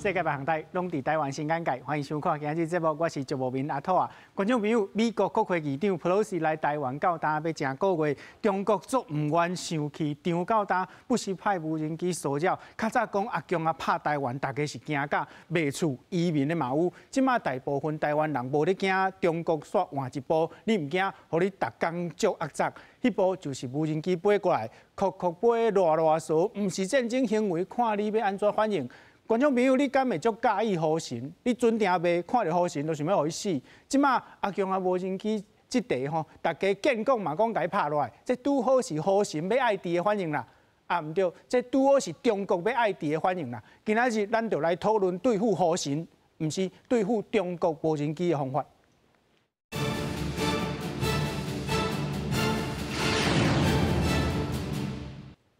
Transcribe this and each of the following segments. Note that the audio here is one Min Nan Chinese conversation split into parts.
世界各行攏佇台灣新眼界，歡迎收看今日節目，我是周無明阿兔啊。觀眾朋友，美國國會議長佩洛西來台灣到今欲成個月，中國足毋願生氣，張到今不時派無人機騷擾。較早講阿共啊拍台灣，大家是驚甲賣厝移民的嘛有。這馬大部分台灣人無咧驚中國煞換一步，你毋驚，予你逐工足壓榨。彼部就是無人機飛過來，酷酷飛，賴賴趖，毋是戰爭行為，看你欲按怎反應。觀眾朋友，你敢會足佮意雨神？你準定袂看著雨神，就想欲予伊死。這馬阿共啊無人機這題吼，大家見講嘛講共伊拍落來，這拄好是雨神欲愛佇的反應啦。啊，毋對，這拄好是中國欲愛佇的反應啦。今仔日咱就來討論對付雨神，毋是對付中國無人機的方法。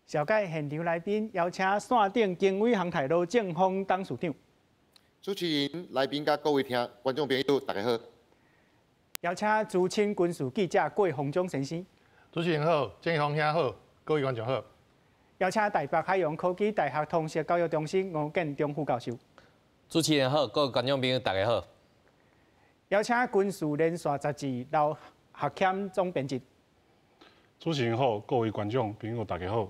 紹介現場來賓，邀請線頂經緯航太羅正峰董事長。主持人、來賓佮各位聽觀眾朋友，大家好。邀請資深軍事記者郭鴻忠先生。主持人好，正峰兄好，各位觀眾好。邀請台北海洋科技大學通識教育中心吳建中副教授。主持人好，各位觀眾朋友大家好。邀請軍事連線雜誌劉學謙總編輯。主持人好，各位觀眾朋友大家好。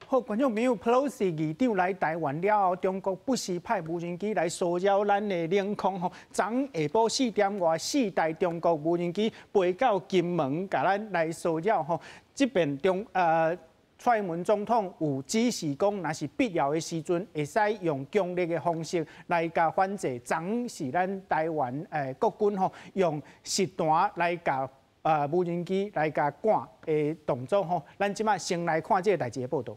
好，觀眾朋友，佩洛西議長來台灣了後，中國不時派無人機來騷擾咱的領空。吼，昨下晡4點外，四台中國無人機飛到金門，共咱來騷擾。吼，這邊中蔡英文總統有指示講，若是必要的時陣，會使用強力的方式來共反制。昨是咱台灣國軍吼，用實彈來共無人機來共趕的動作。吼，咱這馬先來看這個代誌的報導。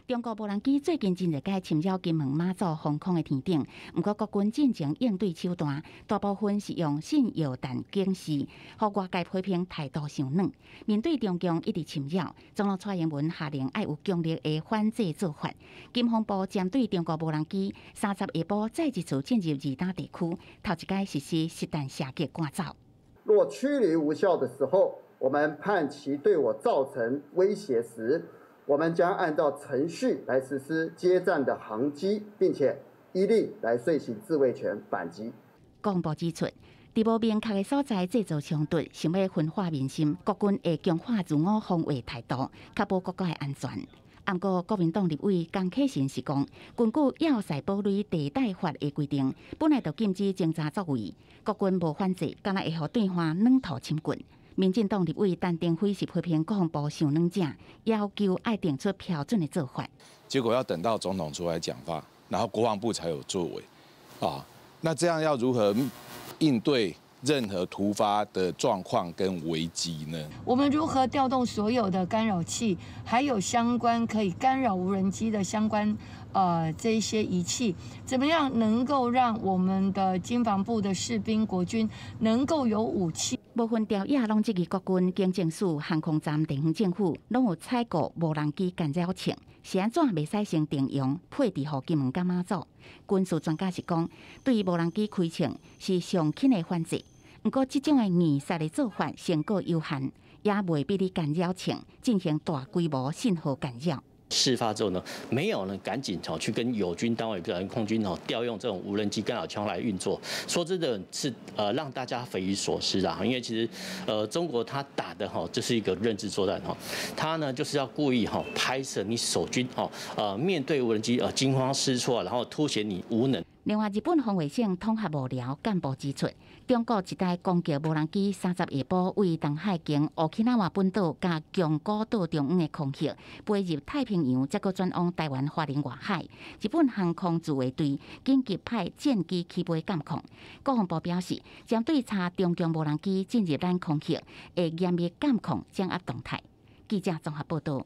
中國無人機最近真濟擺侵擾金門馬祖防空的天頂，毋過國軍進前應對手段，大部分是用信號彈警示，予外界批評態度傷軟。面對中共一直侵擾，總統蔡英文下令愛有強力的反制做法。金防部針對中國無人機，30下晡再一次進入二丹地區，頭一擺實施實彈射擊趕走。若驅離無效的時候，我們判其對我造成威脅時，我們將按照程序來實施接戰的航機，並且依例來遂行自衛權反擊。國防部指出，佇無明確的所在製造衝突，想欲分化民心，國軍會強化自我防衛態度，確保國家的安全。毋過，國民黨立委江啟臣是講，根據要塞堡壘地帶法的規定，本來就禁止偵察作為，國軍無反制，敢若會予對岸軟塗深掘。民進黨立委陳亭妃是批評國防部傷軟正，要求愛定出標準的做法。結果要等到總統出來講話，然後國防部才有作為，啊，那這樣要如何應對任何突發的狀況跟危機呢？我們如何調動所有的干擾器，還有相關可以干擾無人機的相關這一些儀器，怎麼樣能夠讓我們的經防部的士兵國軍能夠有武器？部分朝野攏質疑國軍、警政署、航空站、地方政府攏有採購無人機干擾槍，是按怎袂使先定用配置予金門佮馬祖？軍事專家是講，對於無人機開槍是上輕的反制，毋過這種的硬殺的做法成果有限，也袂比你干擾槍進行大規模信號干擾。事發之後呢，沒有呢，趕緊去跟友軍單位，比如空軍哦，調用這種無人機干擾槍來運作。說真的是，讓大家匪夷所思啊！因為其實，中國他打的哈，這是一個認知作戰哈，他呢就是要故意哈拍攝你守軍哦，面對無人機驚慌失措，然後凸顯你無能。另外，日本防衛省統合幕僚幹部指出，中國一台攻擊無人機30下晡位東海經沖繩本島佮宮古島中央的空域，飛入太平洋，再閣轉往台灣花蓮外海。日本航空自衛隊緊急派戰機起飛監控。國防部表示，針對查中共無人機進入咱空域，會嚴密監控掌握動態。記者綜合報導。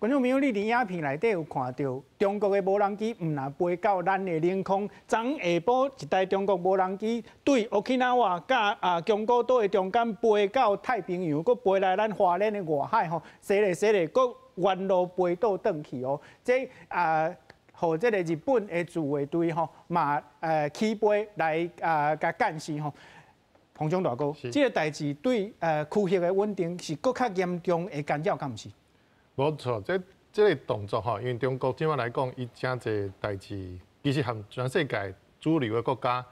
觀眾朋友，你佇影片內底有看著中國的無人機，毋但飛到咱的領空，昨下晡一台中國無人機對沖繩佮宮古島的中間飛到太平洋，閣飛來咱花蓮的外海吼，踅咧踅咧，閣原路飛倒轉去哦。這啊，予這个日本的自衛隊吼嘛起飛來共監視吼。洪總大哥，這个代誌對區域的穩定是閣較嚴重的干擾，敢毋是？無錯，這這个動作吼，因為中國這擺來講，伊誠濟代誌，其實和全世界主流的國家，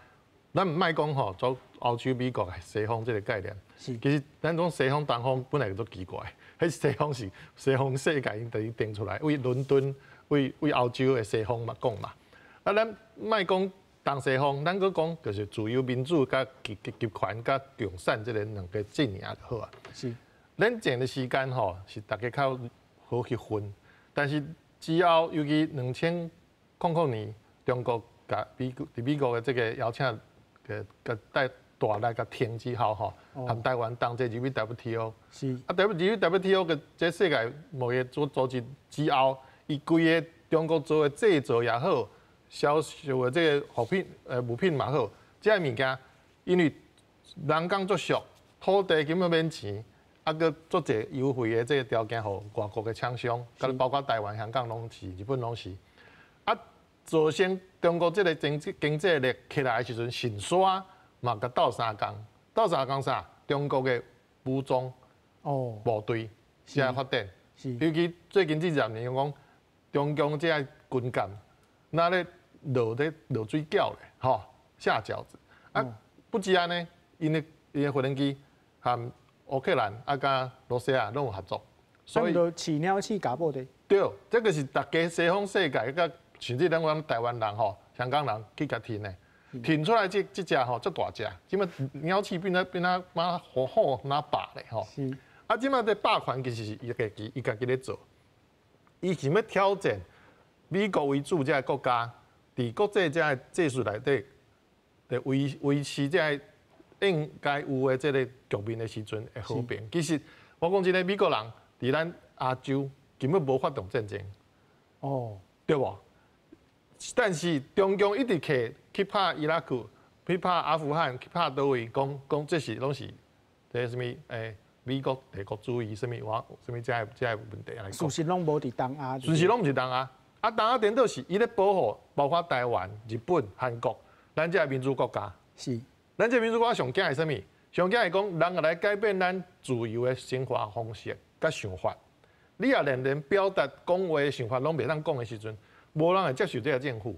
咱毋愛講吼，做歐洲、美國、西方這个概念。其實咱講西方、東方本來就足奇怪，彼西方是西方世界𪜶佇定出來，為倫敦、為歐洲的西方嘛講嘛。啊，咱莫講東西方，咱閣講就是自由民主佮極權佮共產這个兩個陣營就好啊。冷戰的時間吼，是大家較好去分，但是之後尤其2000年，中國共美國的這个邀請嘅帶大力共停之後吼，和台灣同齊入去 WTO。啊，入去 WTO 个這世界貿易組織之後，伊規个中國做的製造也好，銷售的這个物品嘛好，這个物件因為人工足俗，土地根本免錢。啊，閣足濟優惠的這个條件，予外國的廠商，佮包括台灣、香港攏是，日本攏是。啊，造成中國這个經濟力起來的時陣，先煞嘛共鬥相共，鬥相共啥？中國的武裝部隊才發展。尤其最近這10年，講中共這个軍艦，若咧落水餃咧，吼下餃子。啊，不止按呢，𪜶的無人機和烏克蘭啊，佮羅西亞攏有合作，所以飼鳥鼠共部隊。對，這个是大家西方世界，佮甚至咱阮台灣人吼、香港人去共提的，提出來這隻吼足大隻，這擺鳥鼠變啊嘛虎虎若霸咧吼。啊，這擺這霸權其實是伊家己咧做，伊想欲挑戰美國為主這个國家，佇國際這个秩序內底，佇維持這个應該有的這个局面的時陣會和平。其實我講真的，美國人佇咱亞洲根本無發動戰爭，對無？但是中共一直去去拍伊拉克，去拍阿富汗，去拍佗位，講講這是攏是這啥物美國帝國主義，啥物我啥物這个問題來講。事實攏無佇東亞。事實攏毋是東亞，啊東亞顛倒是伊咧保護，包括台灣、日本、韓國，咱這个民主國家。咱這民主國家上驚的啥物？上驚的講，人來改變咱自由的生活方式佮想法。你若連表達講話的想法攏袂當講的時陣，無人會接受這个政府。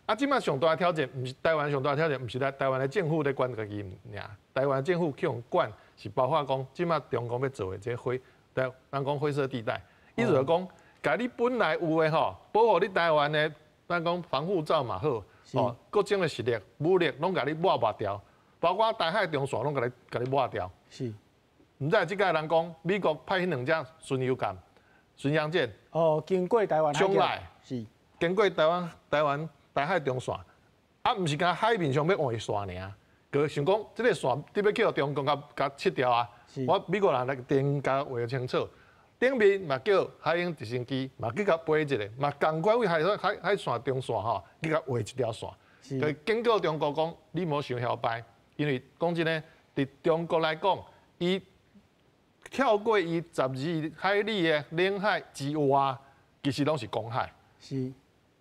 啊，這擺上大的挑戰，毋是台灣上大的挑戰，毋是來台灣的政府咧管家己爾，台灣政府去予管，是包括講這擺中共欲做的這灰，咱講灰色地帶。意思就講，共你本來有的吼，保護你台灣的，咱講防護罩嘛好，哦，各種的實力、武力攏共你抹抹掉，包括台海中線攏共你抹掉。毋知這擺人講，美國派彼兩隻巡遊艦、巡洋艦，哦，經過台灣上來，經過台灣台海中線，啊，毋是干海面上欲畫線爾，閣想講這个線你欲去予中共共切掉啊？我美國人來定共畫清楚，頂面嘛叫海鷹直升機，嘛去共飛一下，嘛仝款為海線中線吼，去共畫一條線，就警告中國講，你莫傷囂掰，因為講真的，佇中國來講，伊跳過伊12海里的領海之外，其實攏是公海。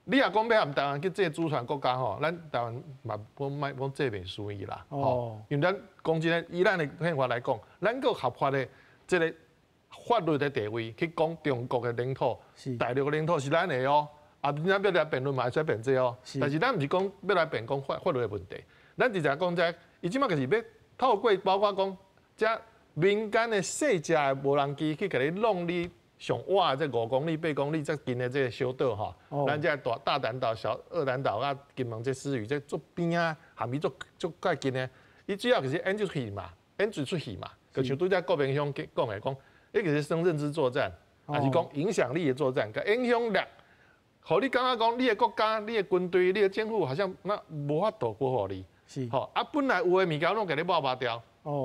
你若講欲和台灣去爭主權國家吼，咱台灣嘛講莫講這袂輸伊啦。因為咱講真的，以咱的憲法來講，咱閣合法的這个法律的地位去講中國的領土，大陸的領土是咱的哦。啊，咱欲來辯論嘛會使辯這哦。但是咱毋是講欲來辯講法律的問題，咱直接講這，伊這擺就是欲透過包括講這民間的細隻的無人機去共你弄你上倚這5公里、8公里遮近的這个小島吼，咱這大大膽島、小二膽島啊，金門這獅嶼這足邊仔，含伊足足較近的，伊主要就是演出戲嘛，演一出戲嘛，就像拄才郭明兄講的講，彼個是算認知作戰，還是講影響力的作戰，共影響力，予你感覺講你的國家、你的軍隊、你的政府好像那無法度保護你，吼啊，本來有的物件攏共你抹抹掉，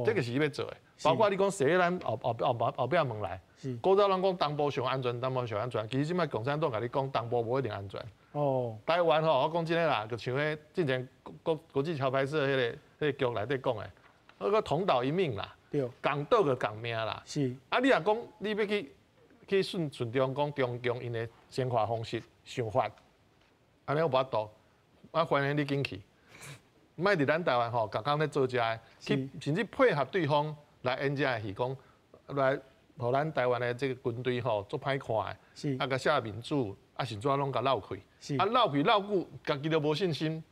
這个是伊欲做的。包括你講踅咱後壁門來，古早攏講東部上安全，東部上安全，其實這擺共產黨共你講東部無一定安全。台灣吼，我講真的啦，就像彼之前國際橋牌社彼个劇內底講的，彼個同島一命啦，仝島就仝命啦。啊，你若講你欲去順中講中共𪜶的生活方式、想法，按呢有無法度，我歡迎你進去，莫佇咱台灣吼，共工咧做這个，去甚至配合對方來演這个戲，講來予咱台灣的這个軍隊吼足歹看的。啊，共写民主，啊，甚至攏共闹开，啊，闹开闹久，家己都無信心。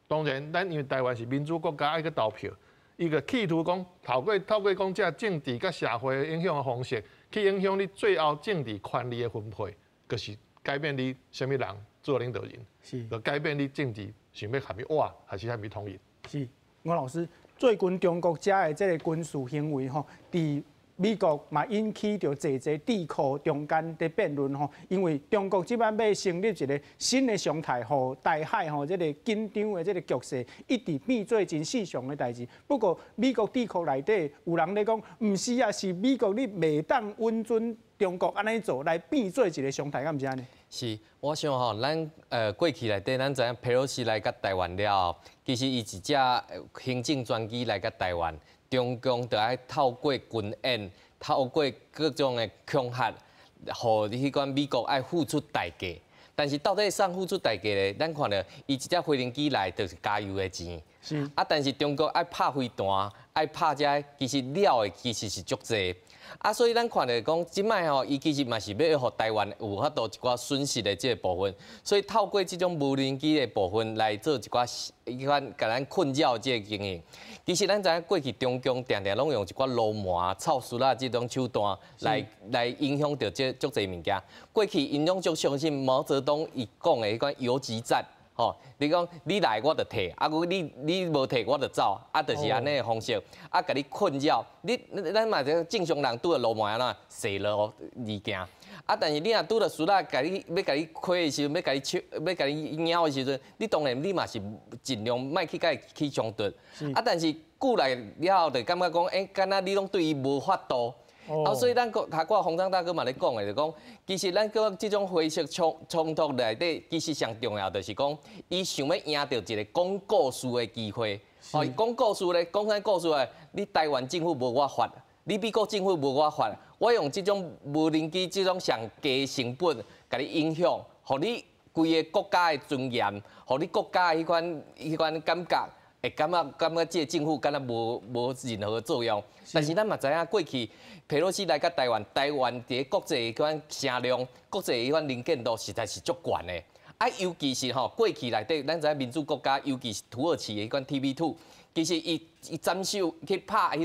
當然，咱因為台灣是民主國家，愛去投票，伊個企圖講透過講這政治佮社會影響的方式，去影響你最後政治權力的分配，就是改變你啥物人做領導人，就改變你政治想欲予伊倚，還是予伊統一。是，吳老師，最近中國遮的這个軍事行為吼，佇美國嘛引起著濟濟智庫中間的辯論吼，因為中國這擺欲成立一个新的常態，予台海吼這个緊張的這个局勢一直變做真四常的代誌。不過美國智庫內底有人咧講，毋是啊，是美國你袂當允准中國按呢做，來變做一个常態，敢毋是按呢？是，我想吼，咱過去內底，咱知影佩洛西來佮台灣了後，其實伊一隻行政專機來佮台灣。中共就愛透過軍演，透過各種的恐嚇，予彼款美國愛付出代價。但是到底啥付出代價咧？咱看著伊一隻飛行機來就是加油的錢。啊，但是中國愛拍飛彈，愛拍這，其實了的其實是足濟。啊，所以咱看著講，這擺吼，伊其實嘛是欲予台灣有法度一寡損失的這个部分，所以透過這種無人機的部分來做一寡彼款共咱困擾這个情形。其實咱知影過去中共定定攏用一寡流氓、臭傢仔這種手段來影響著這足濟物件。過去𪜶攏足相信毛澤東伊講的彼款游擊戰。吼，你講你來我就退，啊，閣你無退我就走，啊，就是按呢的方式，啊，共你困擾。你咱嘛這正常人拄著流氓按怎踅路而行，啊，但是你若拄著傢仔，共你欲共你詼的時陣，欲共你笑，欲共你咬的時陣，你當然你嘛是盡量莫去共伊起衝突。啊，但是久來了後，就感覺講，欸，敢若你攏對伊無法度。啊，所以咱閣頭拄鴻章大哥嘛咧講的，就講其實咱閣這種灰色衝突內底，其實上重要就是講，伊想欲贏著一个講故事的機會。哦，講故事咧，講啥故事咧？你台灣政府無我法，你美國政府無我法，我用這種無人機這種上低成本，共你影響，予你規个國家的尊嚴，予你國家的彼款感覺。會感覺這个政府敢若無任何作用，但是咱嘛知影過去佩洛西來到台灣，台灣佇國際彼款聲量、國際彼款能見度實在是足懸的。啊，尤其是吼過去內底，咱知影民主國家，尤其是土耳其的彼款 TB2，其實伊斬首去拍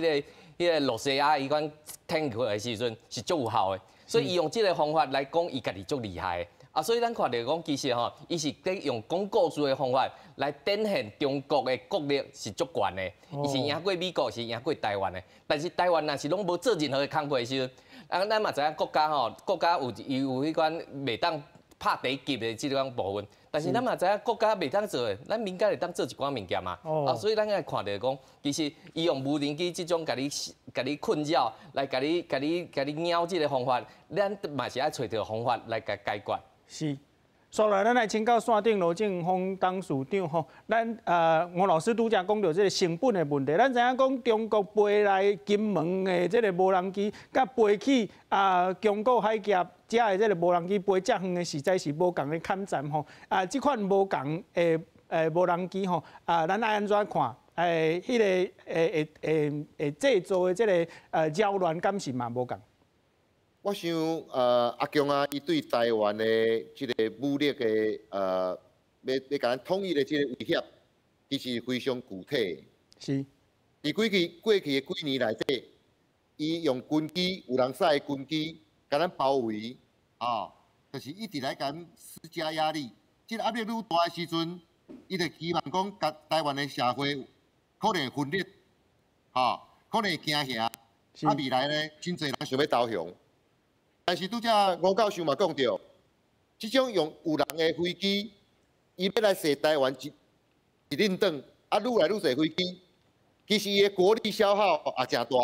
彼个露西亞彼款坦克的時陣是足有效的，所以伊用這个方法來講，伊家己足厲害的。啊，所以咱看著講，其實吼，伊是佇用講故事的方法來展現中國的國力是足懸的，伊是贏過美國，是贏過台灣的。但是台灣若是攏無做任何的工課的時陣，啊，咱嘛知影國家吼，國家有伊有彼款袂當拍第一級的這種部分，但是咱嘛知影國家袂當做的，咱民間會當做一寡物件嘛。啊，所以咱愛看著講，其實伊用無人機這種共你共你困擾，來共你共你共你咬這个方法，咱嘛是愛揣著方法來共解決。是，所來咱來請教線頂羅正峰董事長吼，咱吳老師拄才講著這个成本的問題，咱知影講中國飛來金門的這个無人機，佮飛去啊宮古海峽遮的這个無人機飛遮遠的，實在是無仝的坎站吼。啊，這款無仝的無人機吼，啊，咱愛按怎看？彼个會製造的這个擾亂，敢是嘛無仝？我想，阿共啊，伊對台灣的這个武力的，欲欲共咱統一的這个威脅，其實非常具體的。佇過去的幾年內底，伊用軍機，有人駛的軍機，共咱包圍，啊，就是一直來共咱施加壓力。這个壓力愈大的時陣，伊就希望講，共台灣的社會可能會分裂，吼，可能會驚嚇，啊，未來呢，真濟人想欲投降。但是拄才吳教授嘛講著，這種用有人的飛機，伊欲來射台灣一一輪轉，啊，愈來愈濟飛機，其實伊的國力消耗也誠大。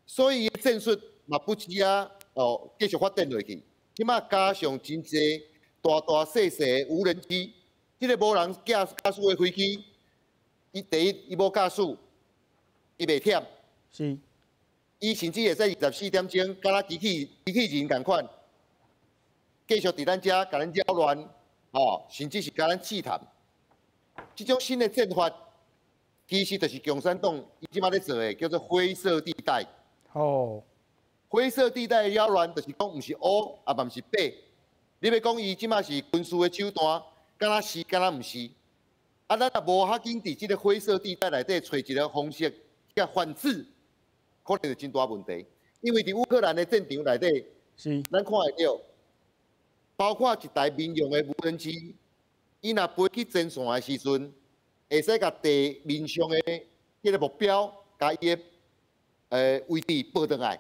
所以伊的戰術嘛不止啊，哦，繼續發展落去。這馬加上真濟大大細細的無人機，這个無人駕駛的飛機，伊第一伊無駕駛，伊袂忝。伊甚至會使24點鐘，敢若機器人仝款，繼續佇咱遮共咱擾亂，吼，甚至是共咱試探。這種新的戰法，其實就是共產黨伊這馬咧做的，叫做灰色地帶。灰色地帶的擾亂，就是講毋是烏，也嘛毋是白。你欲講伊這馬是軍事的手段，敢若是，敢若毋是？啊，咱若無較緊佇這個灰色地帶內底揣一个方式，共反制，可能就真大問題。因為佇烏克蘭的戰場內底，咱看會著，包括一台民用的無人機，伊若飛去前線的時陣，會使共地面上的彼个目標，共伊的位置報轉來，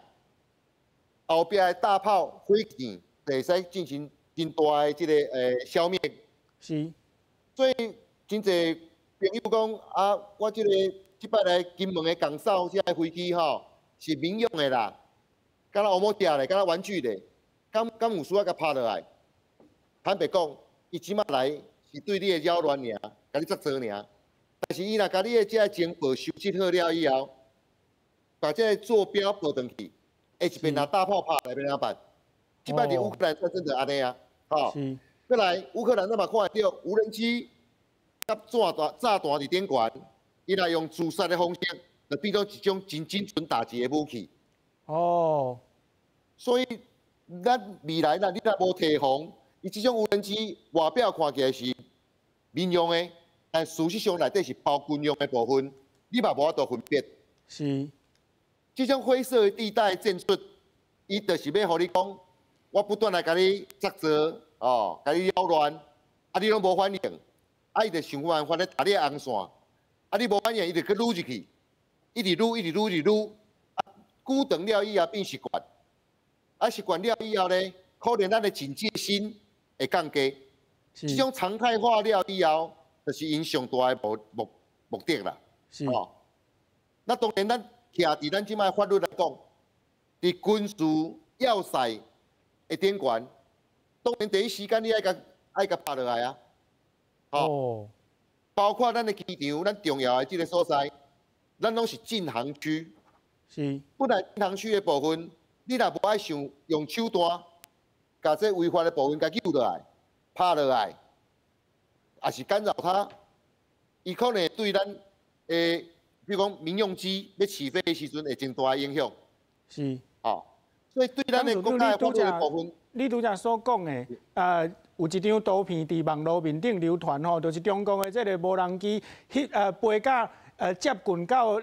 後壁的大炮、火箭，就會使進行真大的這个消滅。所以真濟朋友講啊，我這个這擺來金門的共掃這个飛機吼，是民用的啦，敢若烏某仔咧，敢若玩具咧，敢有需要共拍落來？坦白講，伊這馬來是對你的擾亂爾，共你作做爾。但是伊若共你的這个情報收集好了以後，共這个座標報轉去，下一遍若大炮拍來欲按怎辦？這擺佇烏克蘭戰爭就按呢啊，吼。過來烏克蘭咱嘛看會著無人機佮炸彈佇頂懸，伊若用自殺的方式，就變做一種真精準打擊的武器。所以咱未來若你若無提防，伊這種無人機外表看起來是民用的，但事實上內底是包軍用的部分，你嘛無法度分別。這種灰色的地帶戰術，伊就是欲予你講，我不斷來共你作做，哦，共你擾亂，啊，你攏無反應，啊，伊就想辦法咧打你的紅線，啊，你無反應，伊就閣擼入去，一直擼，一直擼，一直擼，啊，久長了以後變習慣，啊，習慣了以後呢，可能咱的警戒心會降低，這種常態化了以後，就是𪜶上大的目的啦。哦，那當然咱徛佇咱這擺法律來講，佇軍事要塞的頂懸，當然第一時間你愛共拍落來啊。哦。包括咱的機場，咱重要的這个所在，咱攏是禁航區。本來禁航區的部分，你若無愛想用手段，共這違法的部分共救落來、拍落來，抑是干擾它，伊可能會對咱的，比如講民用機欲起飛的時陣會真大的影響。哦，所以對咱的國家的法律的部分，你拄才所講的，有一張圖片佇網路面頂流傳吼，就是中共的這个無人機，彼飛到接近到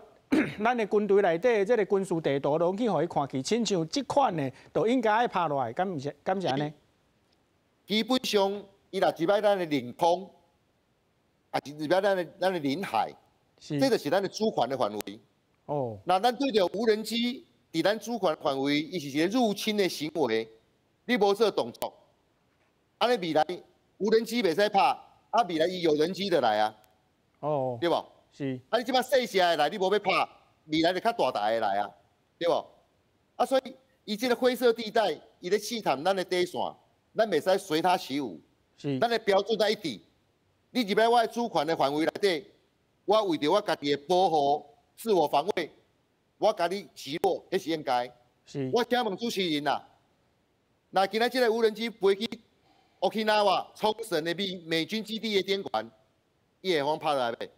咱的軍隊內底的這个軍事地圖，攏去予伊看去，親像這款的，就應該愛拍落來，敢毋是？敢是按呢？基本上，伊若入來咱的領空，抑是入來咱的領海，這就是咱的主權的範圍。那咱對著無人機佇咱主權範圍，伊是一个入侵的行為，你無做動作，按呢未來無人機袂使拍，啊未來伊有人機就來啊。對無？啊，你這擺細隻的來，你無欲拍，未來就較大台的來啊，對無？啊，所以伊這个灰色地帶，伊咧試探咱的底線，咱袂使隨他起舞。咱的標準愛一致。你入來我的主權的範圍內底，我為著我家己的保護、自我防衛，我共你擊落，彼是應該。我請問主持人啦，若今仔這个無人機飛去 Okinawa 沖繩的美軍基地的頂懸，伊會予拍落來袂？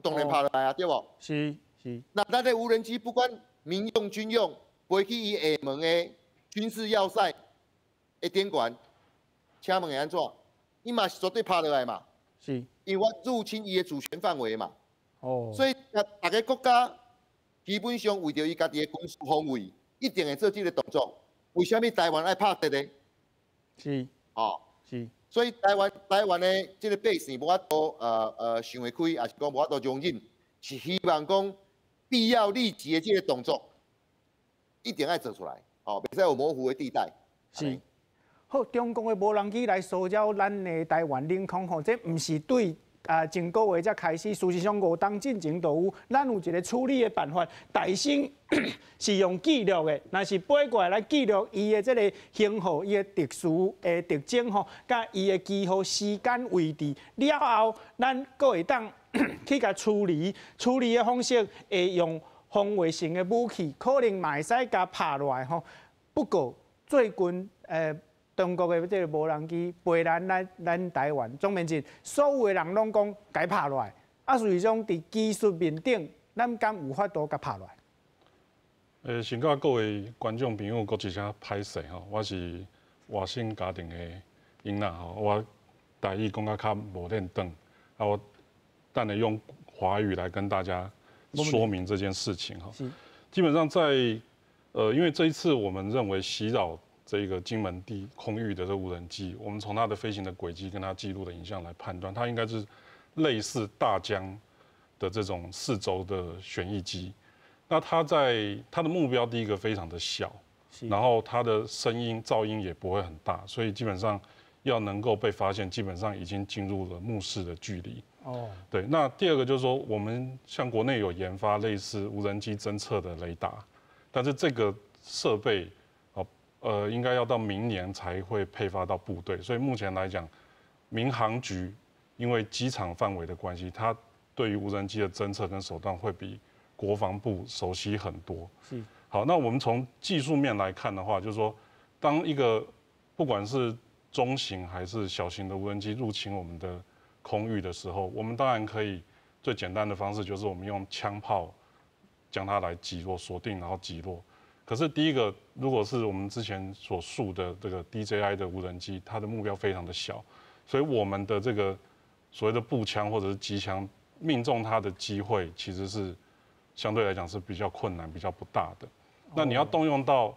當然拍落來啊，對無？那咱的無人機不管民用、軍用，飛去伊廈門的軍事要塞的頂懸，請問會按怎？伊嘛是絕對拍落來嘛。因為我入侵伊的主權範圍嘛。所以，逐个國家基本上為著伊家己的軍事防衛，一定會做這个動作。為啥物台灣愛拍這个？所以台灣的這个百姓無法度想會開，抑是講無法度容忍，是希望講必要立即的這个動作，一定愛做出來，哦，袂使有模糊的地帶。好，中共的無人機來騷擾咱的台灣領空，吼，這毋是對前個月才開始，事實上五冬進前就有，咱有一个處理的辦法，大先是用記錄的，若是飛過來來記錄伊的這个型號、伊的特殊的特徵吼，佮伊的機號、時間、位置了後，咱閣會當去共處理，處理的方式會用防衛性的武器，可能嘛會使共拍落來吼。不過最近中國的這个無人機飛咱台灣，總面積所有的人攏講共拍落來，啊，事實上佇技術面頂，咱敢有法度共拍落來？先佮各位觀眾朋友講一聲歹勢吼，我是外省家庭的囡仔吼，我台語講甲較無輪轉，啊，我等下用華語來跟大家說明這件事情哈。基本上在因為這一次我們認為襲擾這個金門地空域的這無人機，我們從它的飛行的軌跡跟它記錄的影像來判斷，它應該是類似大疆的這種四軸的旋翼機。那它在它的目標第一個非常的小，然後它的聲音噪音也不會很大，所以基本上要能夠被發現，基本上已經進入了目視的距離。哦，對。那第二個就是說，我們像國內有研發類似無人機偵測的雷達，但是這個設備哦，應該要到明年才會配發到部隊，所以目前來講，民航局因為機場範圍的關係，它對於無人機的偵測跟手段會比國防部熟悉很多。是。好，那我們從技術面來看的話，就是說，當一個不管是中型還是小型的無人機入侵我們的空域的時候，我們當然可以最簡單的方式就是我們用槍炮將它來擊落、鎖定，然後擊落。可是第一個，如果是我們之前所述的這個 DJI 的無人機，它的目標非常的小，所以我們的這個所謂的步槍或者是機槍命中它的機會其實是相對來講是比較困難、比較不大的。那你要動用到，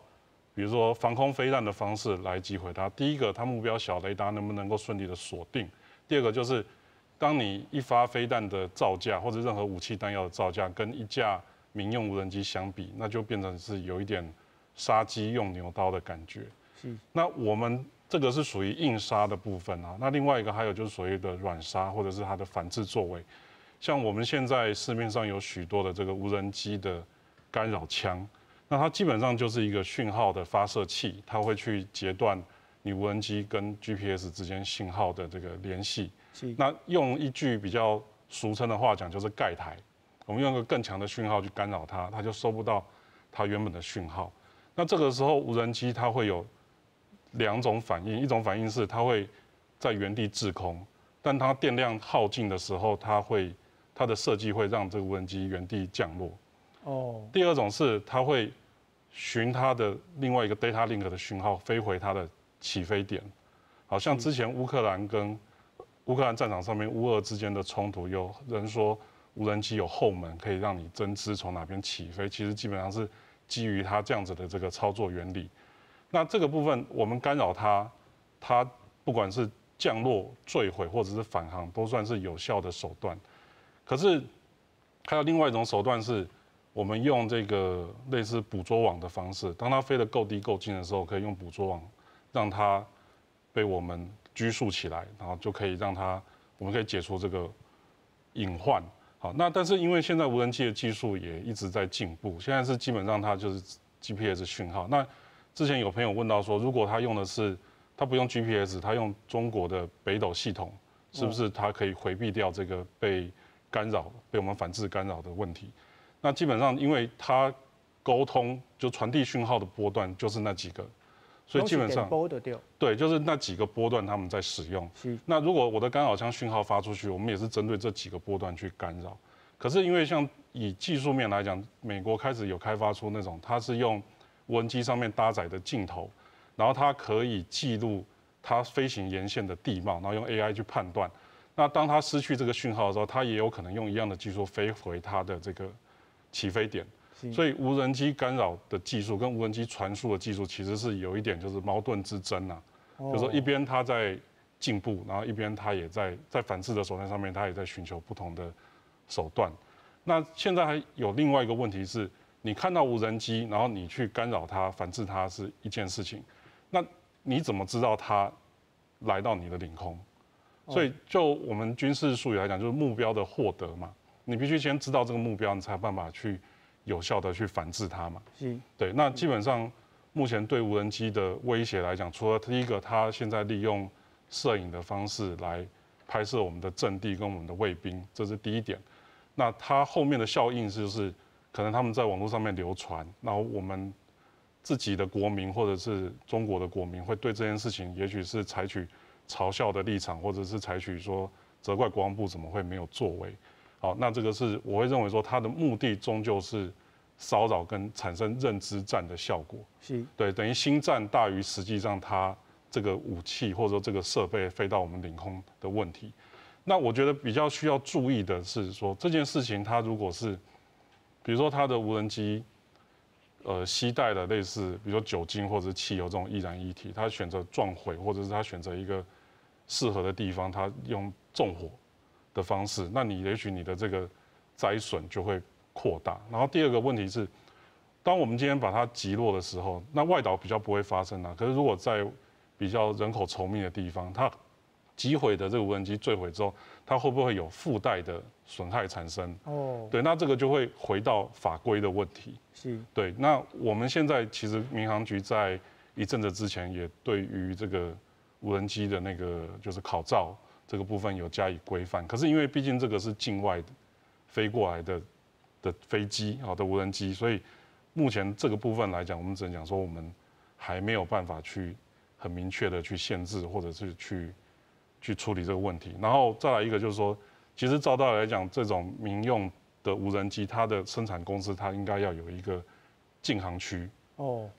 比如說防空飛彈的方式來擊毀它。第一個，它目標小，雷達能不能夠順利的鎖定？第二個就是，當你一發飛彈的造價或者任何武器彈藥的造價跟一架民用無人機相比，那就變成是有一點殺雞用牛刀的感覺。是。那我們這個是屬於硬殺的部分啊。那另外一個還有就是所謂的軟殺，或者是它的反制作為。像我們現在市面上有許多的這個無人機的干擾槍，那它基本上就是一個訊號的發射器，它會去截斷你無人機跟 GPS 之間信號的這個聯繫。那用一句比較俗稱的話講，就是蓋台。我們用一個更強的訊號去干擾它，它就收不到它原本的訊號。那這個時候無人機它會有兩種反應，一種反應是它會在原地滯空，但它電量耗盡的時候，它的設計會讓這個無人機原地降落。哦。第二種是它會循它的另外一個 data link 的訊號飛回它的起飛點。好像之前烏克蘭跟烏克蘭戰場上面烏俄之間的衝突，有人說無人機有後門可以讓你偵知從哪邊起飛，其實基本上是基於它這樣子的這個操作原理。那這個部分我們干擾它，它不管是降落、墜毀或者是返航，都算是有效的手段。可是還有另外一種手段是，我們用這個類似捕捉網的方式，當它飛得夠低夠近的時候，可以用捕捉網讓它被我們拘束起來，然後就可以讓它，我們可以解除這個隱患。好，那但是因為現在無人機的技術也一直在進步，現在是基本上它就是 GPS 訊號。那之前有朋友問到說，如果他用的是他不用 GPS，他用中國的北斗系統，是不是他可以迴避掉這個被干擾、被我們反制干擾的問題？那基本上，因為它溝通就傳遞訊號的波段就是那幾個，所以基本上對，就是那幾個波段他們在使用。那如果我的干擾槍訊號發出去，我們也是針對這幾個波段去干擾。可是因為像以技術面來講，美國開始有開發出那種，它是用無人機上面搭載的鏡頭，然後它可以記錄它飛行沿線的地貌，然後用 AI 去判斷。那當它失去這個訊號的時候，它也有可能用一樣的技術飛回它的這個起飛點。所以無人機干擾的技術跟無人機傳輸的技術其實是有一點就是矛盾之爭啊。就是說一邊它在進步，然後一邊它也在反制的手段上面，它也在尋求不同的手段。那現在還有另外一個問題是，你看到無人機，然後你去干擾它、反制它是一件事情，那你怎麼知道它來到你的領空？所以就我們軍事術語來講，就是目標的獲得嘛，你必須先知道這個目標，你才有辦法去有效的去反制它嘛。是。對，那基本上目前對無人機的威脅來講，除了第一個，它現在利用攝影的方式來拍攝我們的陣地跟我們的衛兵，這是第一點。那它後面的效應就是，可能他們在網絡上面流傳，然後我們自己的國民或者是中國的國民會對這件事情，也許是採取嘲笑的立場，或者是採取說責怪國防部怎麼會沒有作為。好，那這個是我會認為說，它的目的終究是骚扰跟产生认知战的效果。对，等于心战大于实际上它这个武器或者说这个设备飞到我们领空的问题。那我觉得比较需要注意的是说，这件事情它如果是，比如说它的无人机，携带了类似比如说酒精或者是汽油这种易燃液体，它选择撞毁或者是它选择一个适合的地方，它用纵火的方式，那你也许你的这个灾损就会扩大。然后第二个问题是，当我们今天把它击落的时候，那外岛比较不会发生啊。可是如果在比较人口稠密的地方，它击毁的这个无人机坠毁之后，它会不会有附带的损害产生？对，那这个就会回到法规的问题。对，那我们现在其实民航局在一阵子之前也对于这个无人机的那个就是考照这个部分有加以规范。可是因为毕竟这个是境外飞过来的飞机啊的无人机，所以目前这个部分来讲，我们只能讲说我们还没有办法去很明确的去限制或者是去处理这个问题。然后再来一个就是说，其实照道理来讲，这种民用的无人机，它的生产公司它应该要有一个禁航区，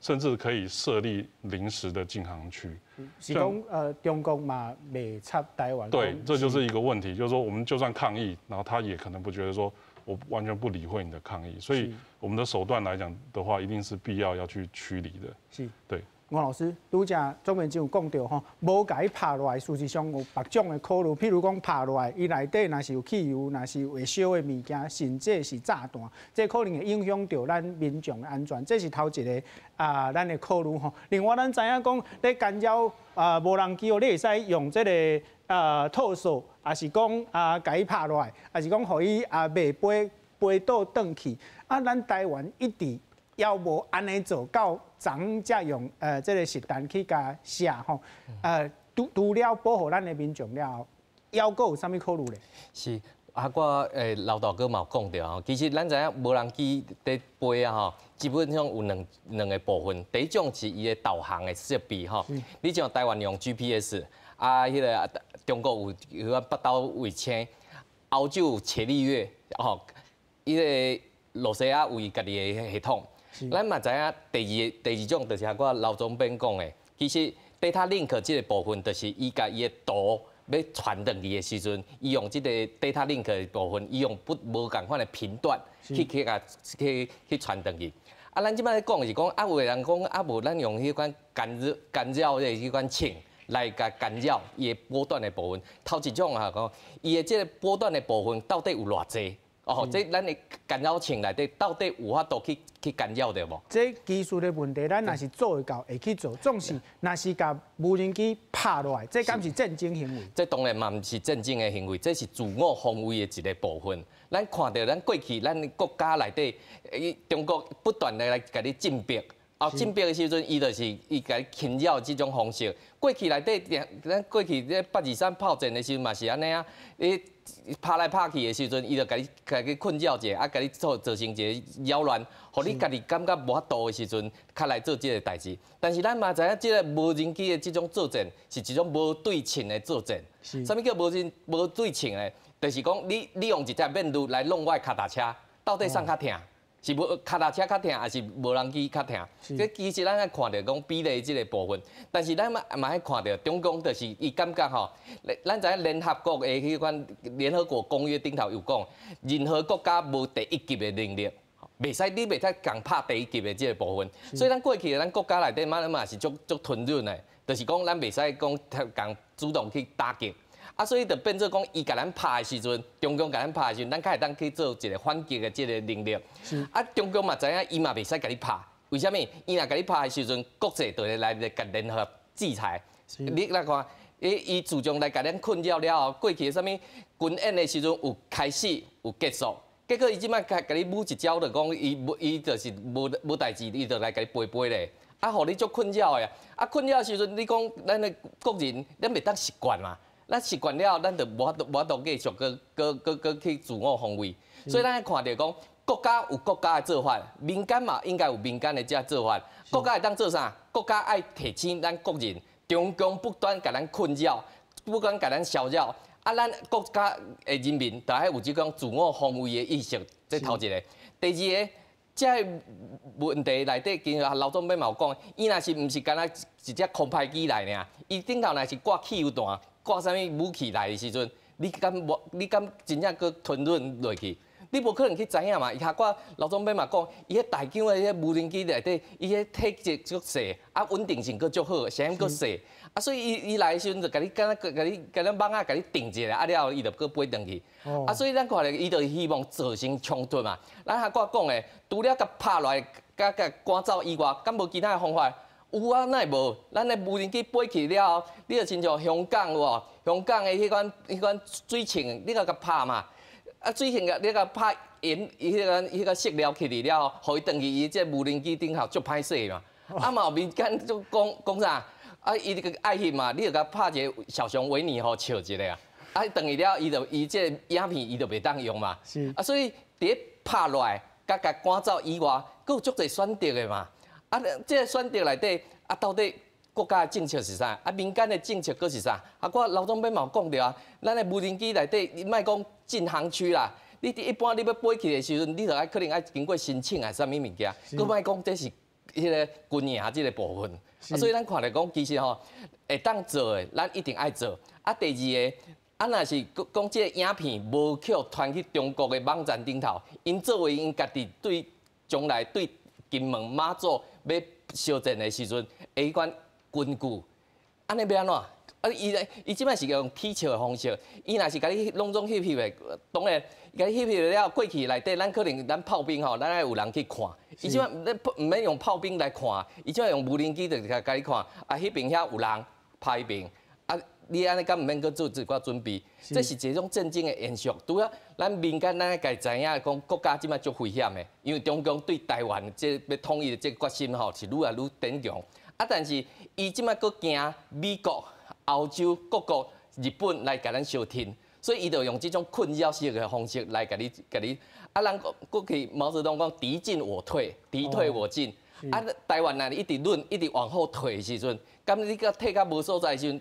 甚至可以设立临时的禁航区。是讲中国嘛袂插台湾。对，这就是一个问题，就是说我们就算抗议，然后他也可能不觉得说我完全不理会你的抗议，所以我们的手段来讲的话，一定是必要要去驱离的。对。吴老师，拄才总编辑有讲著吼，无共伊拍落来，事实上有别种的考虑，譬如讲拍落来，伊内底若是有汽油，若是会烧的物件，甚至是炸弹，这可能会影响著咱民众的安全，这是头一个啊，咱的考虑吼。另外，咱知影讲，咧干扰啊无人机哦，你会使用这个啊套索，抑是讲啊共伊拍落来，抑是讲予伊啊袂飞飞倒转去。啊，咱台湾一直犹无按呢做到昨才用这个实弹去共射吼，除了保护咱的民众了后，犹阁有啥物考虑咧？是啊，我刘大哥嘛有讲著吼，其实咱知影无人机伫飞啊吼，基本上有两个部分。第一种是伊的导航的设备吼，你像台湾用 GPS，啊，彼个中国有彼个北斗卫星，欧洲有伽利略，吼，彼个露西亚有伊家己的系统。咱嘛知影第二种就是我刘总编讲的，其实 data link 这个部分，就是伊共伊的图欲传转去的时阵，伊用这个 data link 的部分，伊用不无仝款的频段去共去传转去。啊，咱这摆咧讲是讲，啊，有的人讲啊，无咱用彼款干扰的彼款銃来共干扰伊的波段的部分。头一种啊，讲伊的这个波段的部分到底有偌济？哦，这咱的干扰銃内底到底有法度去干扰著无？这技术的问题，咱若是做会到，会去做。总是若是共无人机拍落来，这敢是战争行为？这当然嘛毋是战争的行为，这是自我防卫的一个部分。咱看著咱过去，咱国家内底，中国不断的来共你进逼。哦，进逼的时阵，伊就是伊共你侵扰这种方式。过去内底，咱过去这823炮战的时阵嘛是按呢啊，你拍来拍去的时阵，伊就共你困扰者，啊，共你造成一个扰乱，予你家己感觉无法度的时阵，较来做这个代志。但是咱嘛知影，这个无人机的这种作战是一种无对称的作战。啥物叫无对称的？就是讲你用一只面具来弄我的跤踏车，到底啥较疼？是无跤踏车较疼，抑是无人机较疼？这其实咱爱看著讲比例这个部分，但是咱嘛爱看著中共就是伊感觉吼，咱知影联合国的彼款联合国公约顶头有讲，任何国家无第一级的能力，袂使你袂使共拍第一级的这个部分。所以咱过去咱国家内底嘛嘛是足足吞忍的，就是讲咱袂使讲共主动去打击。啊，所以就变做讲，伊共咱拍的时阵，中共共咱拍的时阵，咱较会当去做一个反击的这个能力。啊，中共嘛知影，伊嘛袂使共你拍，为啥物？伊若共你拍的时阵，国际就会来共联合制裁。你来看，伊自从来共咱困扰了后，过去的啥物军演的时阵有开始有结束，结果伊这摆共你舞一招，就讲伊无伊就是无代志，伊就来共你飞飞咧。啊，予你足困扰的。啊，困扰的时阵，你讲咱的国人，咱袂当习惯嘛。咱习惯了，咱就无法度继续阁去自我防卫。所以咱爱看著讲，国家有国家的做法，民间嘛应该有民间的这做法。国家会当做啥？国家爱提醒咱国人，中共不断共咱困扰，不断共咱骚扰。啊，咱国家的人民，就爱有这种自我防卫的意识。这头一个，第二个，這个問題內底，其實老總欲嘛有講，伊若是毋是干焦一隻空拍機來爾，伊頂頭若是掛汽油彈、掛啥物武器來的時陣，你敢無？你敢真正閣吞忍落去？你無可能去知影嘛？伊下掛老總欲嘛講，伊彼大疆的彼無人機內底，伊彼體積足細，啊穩定性閣足好，聲音閣細，啊所以伊伊來的時陣就共你敢若共你共咱網仔共你定一下，啊了後伊就閣飛轉去。啊所以咱看著伊就希望造成衝突嘛。咱下掛講的，除了共拍落來，共共趕走以外，敢無其他的方法？有啊，哪會無？咱的無人機飛去了後，你就親像香港有無？香港的彼款彼款水銃，你共共拍嘛？啊，水銃共你共拍鹽，彼个彼个塑料起去了後，予伊轉去伊這無人機頂頭足歹勢嘛。啊嘛有民間就講講啥？啊，伊這個愛翕嘛，你就共拍一個小熊維尼予笑一下啊。啊，轉去了，伊就伊這個影片伊就袂當用嘛。啊，所以佇咧拍落來，共共趕走以外，閣有足濟選擇的嘛。啊，這個選擇內底，啊，到底國家的政策是啥？啊，民間的政策閣是啥？啊，我老總欲嘛有講著啊，咱的無人機內底，你莫講禁航區啦，你佇一般你欲飛去的時陣，你著愛可能愛經過申請啊，啥物物件，閣莫講這是彼个軍營這个部分。啊，所以咱看來講，其實吼會當做的，咱一定愛做。啊，第二個，啊，若是講講這個影片無去傳去中國的網站頂頭，𪜶作為𪜶家己對將來對金門馬祖欲相戰的時陣，彼款根據，按呢欲按怎？啊，伊伊這擺是用取笑的方式，伊若是共你攏總翕翕的，當然，共你翕翕了過去內底，咱可能咱炮兵吼，咱愛有人去看。伊這擺毋免用炮兵來看，伊這擺用無人機就共你看，啊，彼邊遐有人拍彼邊，啊，你按呢敢毋免閣做一寡準備？這是一種戰爭的延續。除了咱民間，咱愛家知影講國家這擺足危險的，因為中共對台灣這欲統一的這個決心吼是愈來愈堅強。啊，但是伊這擺閣驚美國、歐洲各國、日本來共咱相挺，所以伊就用這種困擾式的方式來共你、共你。啊，咱過去毛澤東講敵進我退，敵退我進。啊，台灣若一直忍，一直往後退的時陣，敢你閣退到無所在的時陣，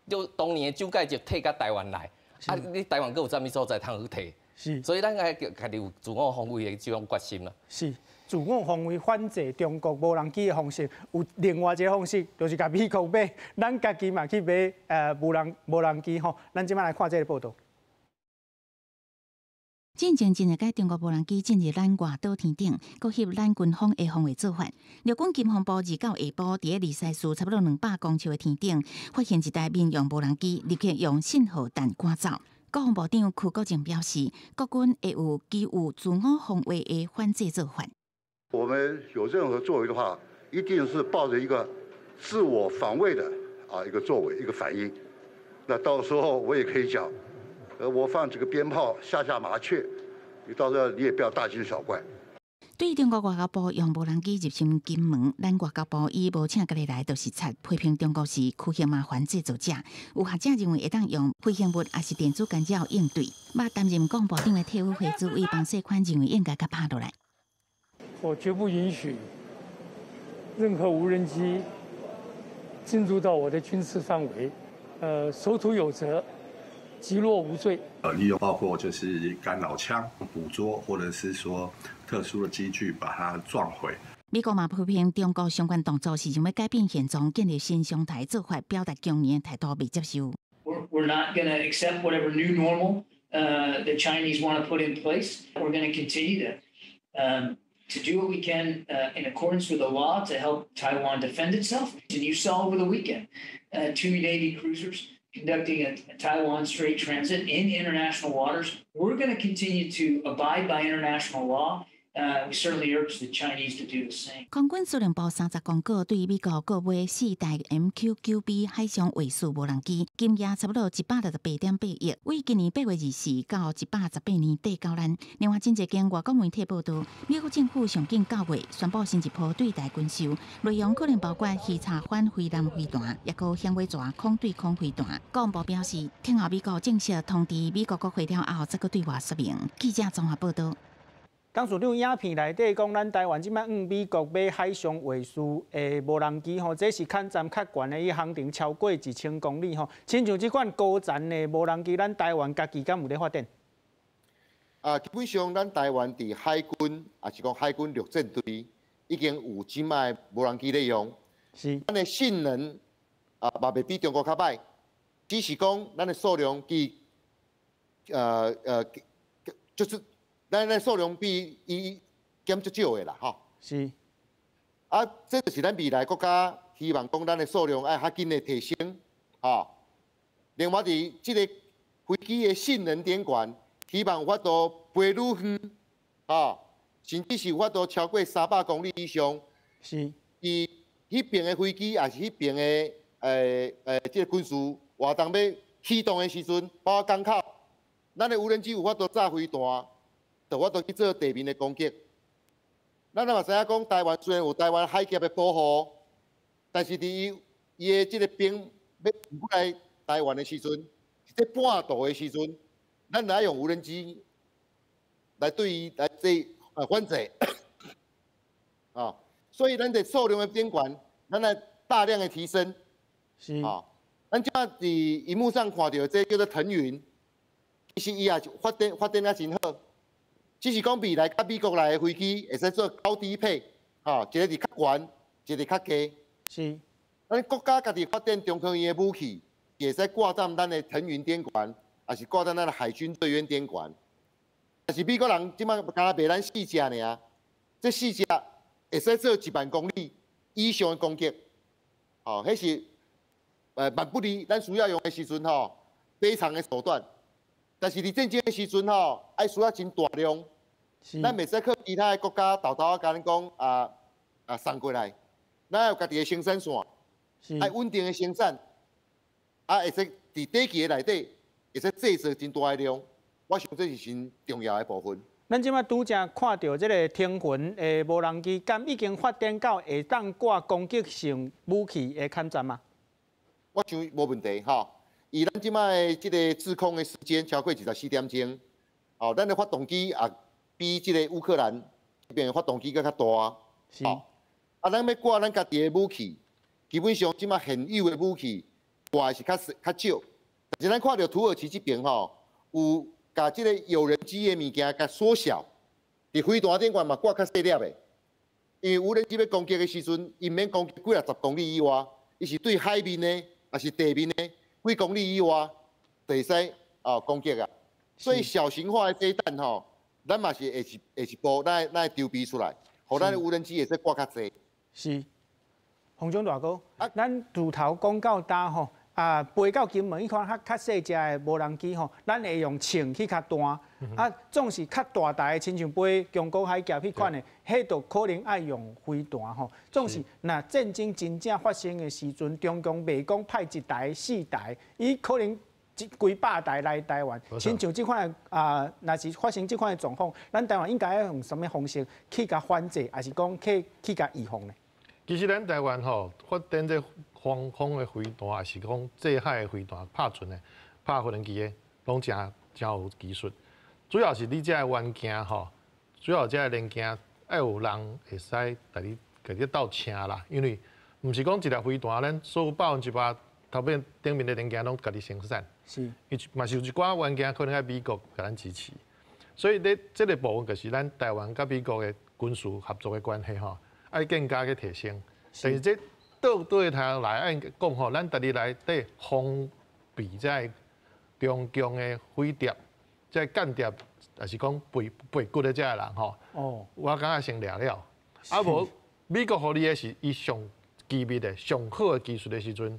就當年的蔣介石退到台灣來，啊，你台灣閣有啥物所在通去退？所以咱愛家己有自我防衛的這種決心啦。是。自我防衛反制中國無人機的方式，有另外一個方式，就是共美國買，咱家己嘛去買無人機吼。咱這擺來看這个報導。進前真濟擺中國無人機進入咱外島天頂，閣翕咱軍方的防衛做法。陸軍金防部29下晡，佇咧二西市差不多200公尺的天頂，發現一台民用無人機，立刻用信號彈趕走。國防部長邱國正表示，國軍會有具有自我防衛的反制做法。我們有任何作為的話，一定是抱著一個自我防衛的啊一個作為一個反應。那到時候我也可以講，我放幾個鞭炮嚇嚇麻雀，你到時候你也不要大驚小怪。對中國外交部用無人機入侵金門，咱外交部以無請家己來就是賊，批評中國是區域麻煩製造者。有學者認為會當用飛行物抑是電子干擾應對。捌擔任國防部長的體委會主委彭世寬認為應該共拍落來。我絕不允許任何無人機進入到我的軍事範圍。守土有責，擊落無罪。利用包括就是干擾槍捕捉，或者是說特殊的機具把它撞毀。美國嘛批評中國相關動作是想欲改變現狀，建立新常態做法，表達強硬態度袂接受。 We're not going to accept whatever new normal the Chinese want to put in place. We're going to continue to do what we can in accordance with the law to help Taiwan defend itself. And you saw over the weekend two Navy cruisers conducting a Taiwan Strait transit in international waters. We're going to continue to abide by international law. We certainly urge the Chinese to do the same. 空軍司令部30公告對美國購買四台 MQ-9B 海上衛士無人機，金額差不多168.8億，為今年8月24到118年底交咱。另外，真濟間外國媒體報道，美國政府上緊9月宣布新一波對台軍售，內容可能包括魚叉反飛彈飛彈，抑閣響尾蛇空對空飛彈。國防部表示，聽候美國正式通知美國國會了後，才閣對外說明。記者綜合報道。董事長影片內底講，咱台灣這擺向美國買海上衛士的無人機吼，這是空站較懸的，伊航程超過1000公里吼。親像這款高層的無人機，咱台灣家己敢有咧發展？啊，基本上咱台灣佇海軍，也是講海軍陸戰隊，已經有這擺無人機咧用。是。咱的性能啊，嘛袂比中國較歹，只是講咱的數量比，就是咱的數量比伊減足少的啦，吼。是。啊，這就是咱未來國家希望講咱的數量愛較緊的提升，吼。另外，佇這个飛機的性能頂懸。希望有法度飛愈遠，吼，甚至是有法度超過300公里以上。是。伊彼邊的飛機，抑是彼邊的這个軍事活動欲啟動的時陣，包括港口，咱的無人機有法度炸飛彈，就有法度去做地面的攻擊。咱嘛知影講，台灣雖然有台灣海峽的保護，但是佇伊伊的這个兵欲過來台灣的時陣，這半途的時陣。咱來用無人機來對伊來做反制，啊，所以咱的數量的頂懸，咱來大量的提升，是啊，咱這擺佇螢幕上看到這叫做騰雲，其實伊也是發展啊真好，只是講未來佮美國來的飛機會使做高低配，吼，一个佇較懸，一个較低，是。咱國家家己發展中科院的武器，會使掛在咱的騰雲頂懸。也是掛在咱的海軍隊員頂懸，但是美國人這擺敢若賣咱四隻爾，這四隻會使做1萬公里以上的攻擊，吼，彼是萬不離咱需要用的時陣吼，非常的手段。但是佇戰爭的時陣吼，愛需要真大量，咱袂使靠其他的國家沓沓仔共咱講啊送過來，咱有家己的生產線，愛穩定的生產，啊會使佇短期的內底。會使製造真大的量，我想這是真重要的部分。咱這擺拄才看著這个騰雲的無人機，敢已經發展到會當掛攻擊性武器的空戰嗎？我想無問題吼。以咱這擺的這个滯空的時間超過24點鐘，哦，咱的發動機也比這个烏克蘭這邊的發動機閣較大。是。啊，咱欲掛咱家己的武器，基本上這擺現有的武器掛的是較較少。但是咱看著土耳其這邊吼，有共這个有人機的物件共縮小，佇飛彈頂懸嘛掛較細粒的，因為無人機欲攻擊的時陣，伊毋免攻擊幾若十公里以外，伊是對海面的，抑是地面的幾公里以外，就會使哦攻擊啊。所以小型化的飛彈吼，咱嘛是下一步，咱會籌備出來，予咱的無人機會使掛較濟。是，洪總大哥，啊，咱自頭講到今吼。啊，飛到金門彼款較較細隻的無人機吼，咱會用銃去共彈。啊，總是較大台的，親像飛宮古海峽彼款的，彼就可能愛用飛彈吼。總是若戰爭真正發生的時陣，中共袂講派一台、四台，伊可能一幾百台來台灣。親像這款的啊，若是發生這款的狀況，咱台灣應該用啥物方式去共反制，抑是講去去共預防呢？其實咱台灣吼發展這防空的飛彈，抑是講制海的飛彈，拍船的、拍無人機的，攏誠誠有技術。主要是你這个元件吼，主要這个零件愛有人會使共你共你鬥車啦，因為毋是講一粒飛彈，咱所有100%頭面頂面的零件攏家己生產。是。伊嘛是有一寡元件可能愛美國共咱支持，所以咧這个部分就是咱台灣佮美國的軍事合作的關係吼。愛更加去提升，但是這倒對頭來按講吼，咱家己內底防備這个中共的飛碟、這个間諜，抑是講背背骨的這个人吼，哦，我感覺先掠了。啊無美國予你的是伊上機密的、上好的技術的時陣，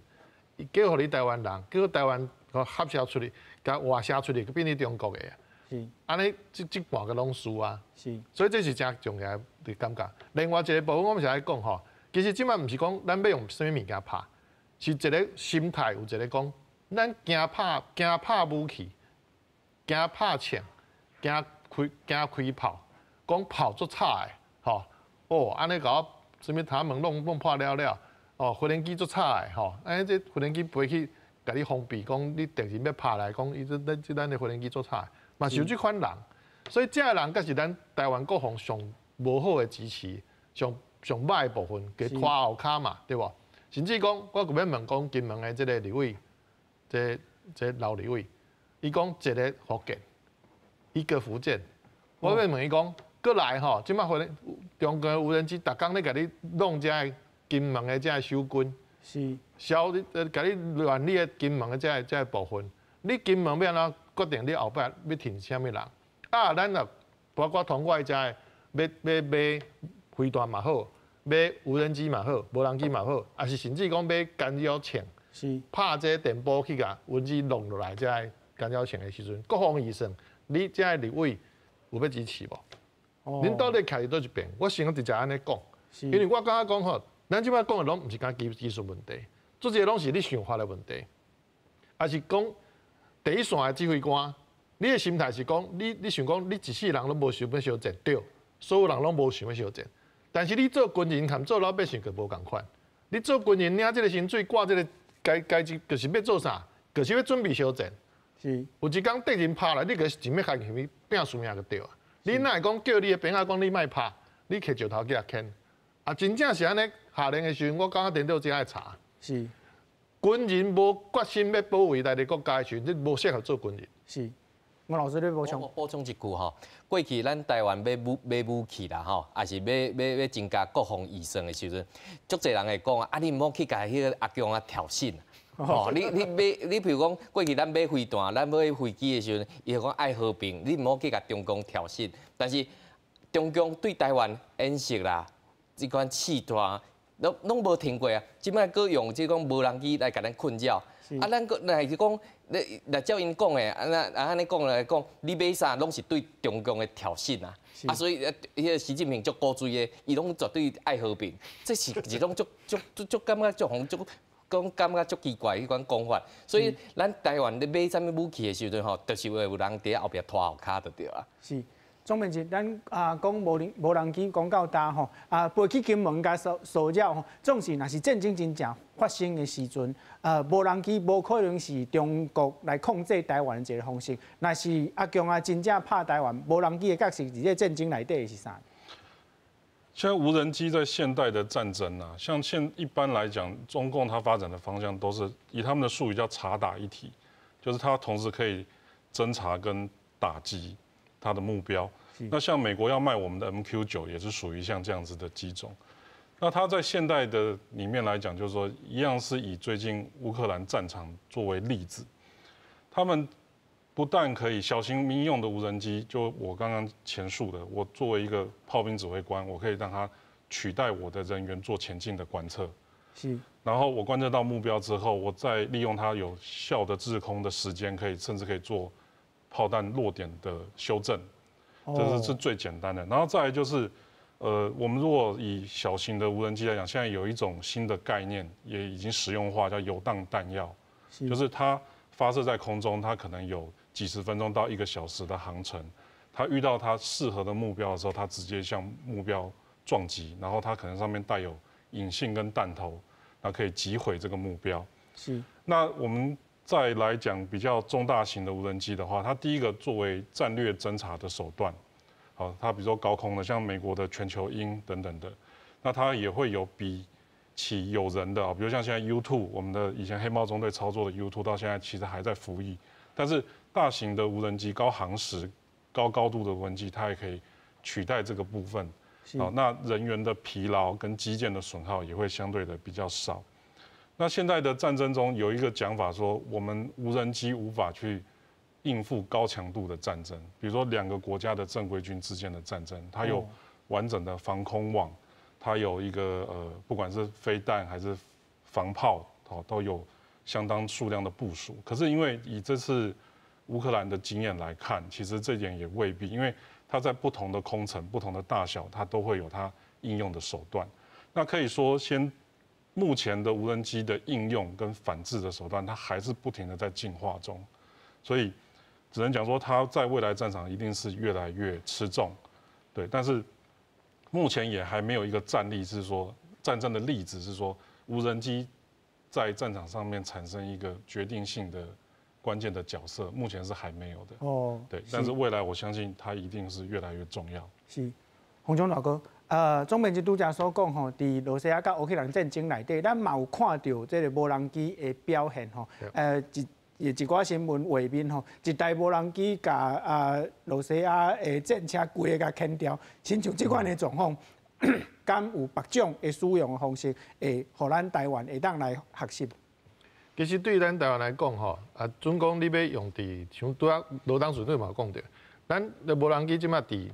伊叫予你台灣人，叫台灣合銷出去，共外銷出去，變去中國的。是，按呢，這這半个攏輸啊。是，所以這是誠重要的感覺。另外一个部分，我們是愛講吼，其實這擺毋是講咱欲用啥物物件拍，是一个心態，有一个講，咱驚拍驚拍武器，驚拍槍，驚開炮，講炮足吵的，吼，哦，按呢共我啥物塔門弄弄破了了，哦，無人機足吵的，吼，按呢這無人機飛去共你防備，講你敵人欲拍來，講伊這咱這咱的無人機足吵的。嘛是有這款人，所以這个人才是咱台灣國防上無好的支持，上上歹的部分，共拖後跤嘛，對無？甚至講，我閣欲問講金門的這个立委，這這老立委，伊講一个福建，一個福建，我欲問伊講，閣來吼，這擺可中共無人機，逐工咧共你弄這个金門的這个守軍，消你，共你亂你的金門的這个部分。你金門欲按怎決定你後擺欲挺啥物人？啊，咱若包括通過這个欲買飛彈嘛好，買無人機嘛好，無人機嘛好，抑是甚至講買干擾槍，拍這個電波去共無人機弄落來，這个干擾槍的時陣，國防預算，你這个立委有欲支持無？恁到底徛佇佗一邊？我先直接按呢講，因為我感覺講吼，咱這擺講的攏毋是干技術問題，做這个攏是你想法的問題，抑是講第一線的指揮官，你的心態是講，你想講，你一世人攏無想欲相戰，對，所有人攏無想欲相戰。但是你做軍人佮做老百姓就無仝款。你做軍人領這个薪水，掛這个階階級，就是欲做啥？就是欲準備相戰。有一工敵人拍來，你就是真欲共伊拼輸贏就對啊。你哪會講叫你的兵仔講你莫拍，你揢石頭去共牽？啊，真正是按呢下練的時陣，我感覺顛倒真愛查。軍人無決心欲保衛咱的國家的時陣，你無適合做軍人。是，吳老師你補充。我補充一句吼，過去咱台灣買武器啦吼，抑是欲增加國防預算的時陣，足濟人會講啊，你毋好去共彼个阿共啊挑釁。吼，你買你比如講過去咱買飛彈，咱買飛機的時陣，伊就講愛和平，你毋好去共中共挑釁。但是中共對台灣演習啦，這款試彈，攏無停過啊！這擺閣用這種無人機來共咱困擾。啊，咱閣若是講，你若照𪜶講的，啊那啊按呢講來講，你買啥攏是對中共的挑釁啊！啊，所以彼个習近平足古錐的，伊攏絕對愛和平，這是一種足足足足感覺足予足講感覺足奇怪彼款講法。所以咱台灣咧買啥物武器的時陣吼，就是會有人佇後壁拖後跤就對啊。是。鍾明哲，咱啊講無人機講到焦吼，啊飛去金門共騷騷擾吼，總是若是戰爭真正發生的時陣，無人機無可能是中國來控制台灣的一個方式。若是阿共啊真正拍台灣，無人機的角色佇這戰爭內底是啥？現在無人機在現代的戰爭啊，像現一般來講，中共它發展的方向都是以他們的術語叫察打一體，就是它同時可以偵察跟打擊它的目標。那像美國要賣我們的 MQ-9，也是屬於像這樣子的機種。那它在現代的裡面來講，就是說一樣是以最近烏克蘭戰場作為例子，他們不但可以小型民用的無人機，就我剛剛前述的，我作為一個炮兵指揮官，我可以讓它取代我的人員做前進的觀測。然後我觀測到目標之後，我再利用它有效的滯空的時間，可以甚至可以做炮彈落點的修正。這是最簡單的，然後再來就是，我們如果以小型的無人機來講，現在有一種新的概念，也已經實用化，叫遊蕩彈藥，就是它發射在空中，它可能有幾十分鐘到一個小時的航程，它遇到它適合的目標的時候，它直接向目標撞擊，然後它可能上面帶有引信跟彈頭，那可以擊毀這個目標。那我們再來講比較中大型的無人機的話，它第一個作為戰略偵察的手段，好，它比如說高空的，像美國的全球鷹等等的，那它也會有比起有人的啊，比如像現在 U2，我們的以前黑貓中隊操作的 U2，到現在其實還在服役，但是大型的無人機、高航時、高高度的無人機，它也可以取代這個部分，好，那人員的疲勞跟機件的損耗也會相對的比較少。那現在的戰爭中有一個講法說，我們無人機無法去應付高強度的戰爭，比如說兩個國家的正規軍之間的戰爭，它有完整的防空網，它有一個不管是飛彈還是防炮，哦，都有相當數量的部署。可是因為以這次烏克蘭的經驗來看，其實這點也未必，因為它在不同的空層、不同的大小，它都會有它應用的手段。那可以說先。目前的無人機的應用跟反制的手段，它還是不停的在進化中，所以只能講說它在未來戰場一定是越來越吃重，對。但是目前也還沒有一個戰例是說戰爭的例子是說無人機在戰場上面產生一個決定性的關鍵的角色，目前是還沒有的。哦，對。但是未來我相信它一定是越來越重要。是，洪忠老哥。鍾明哲拄才所講吼，佇羅西亞佮烏克蘭戰爭內底，咱嘛有看著這个無人機的表現吼。一一寡新聞畫面吼，一台無人機共露西亞的戰車規个共牽掉，親像這款的狀況，敢有別種的使用方式，會予咱台灣會當來學習？其實對咱台灣來講吼，準講你欲用佇像拄仔羅董事長嘛有講著，咱的無人機這馬佇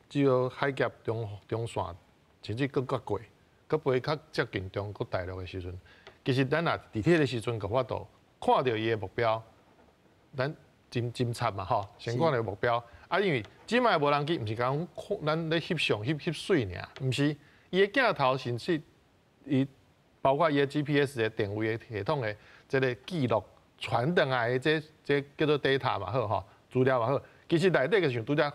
這個海峽中中線，甚至閣較過，閣飛較接近中國大陸的時陣，其實咱若佇彼個時陣閣有法度看著伊的目標，咱偵察嘛吼，先看著目標。因為這擺無人機毋是講咱咧翕相翕翕媠爾，毋是，伊的鏡頭甚至伊包括伊的 GPS 的定位的系統的這個記錄傳轉來的這叫做 data 嘛好吼，資料嘛好，其實內底就像拄才